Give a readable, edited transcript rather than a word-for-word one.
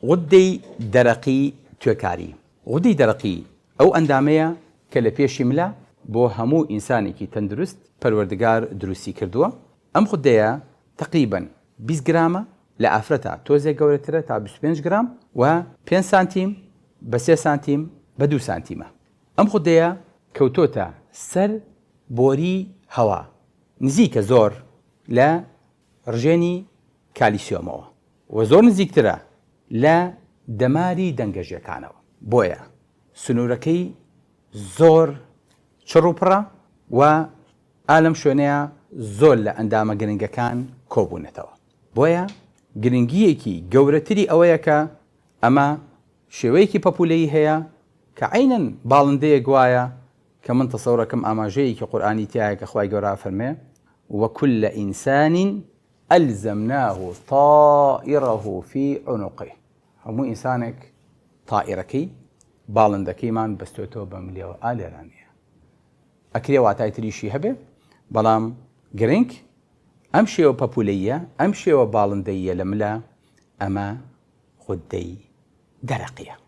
غوددەی دەرەقی توێکاری، غودەی دەرەقی ئەو ئەندامەیە کە لە پێشی ملە بۆ هەموو ئینسانێکی تەندروست پەروەردگار دروستی کردووە، ئەم غودەیە تەقریبەن 20 گرامە، لە ئافرەتا تۆزێک گەورەترە تا 25 گرام و پێنج سانتیم بە سێ سانتیم بە دوو سانتیمە. ئەم غودەیە کەوتۆتە سەر بۆری هەوا، نزیکە زۆر لە ڕژێنی کالیسیۆمەوە و زۆر نزیکترە لە دەماری دەنگەژێکانەوە، بۆیە سنوورەکەی زۆر چڕ و پڕە و ئا لەم شوێنەیا زۆر لە ئەندامە گرنگەکان کۆبوونەتەوە. بۆیە گرنگییەکی گەورەتری ئەوەیە کە ئەمە شێوەیەکی پەپوولەیی هەیە کە عەینەن باڵندەیەک وایە کە من تەسەورەکەم ئاماژەیەکی قورئانی تیایە کە خوای گەورە ئەفەرمێ، وکل انسان الزمناه طائره فی عنقه، هەموو ئینسانێک تائیرەکەی، باڵندەکەیمان بەستۆتەوە بە ملیەوە، ئا لێرانەیە ئەکرێ واتای تریشی هەبێ بەڵام گرنگ ئەم شێوە پەپولەییە، ئەم شێوە باڵندەییە لە ملە، ئەمە غودەی دەرەقیە.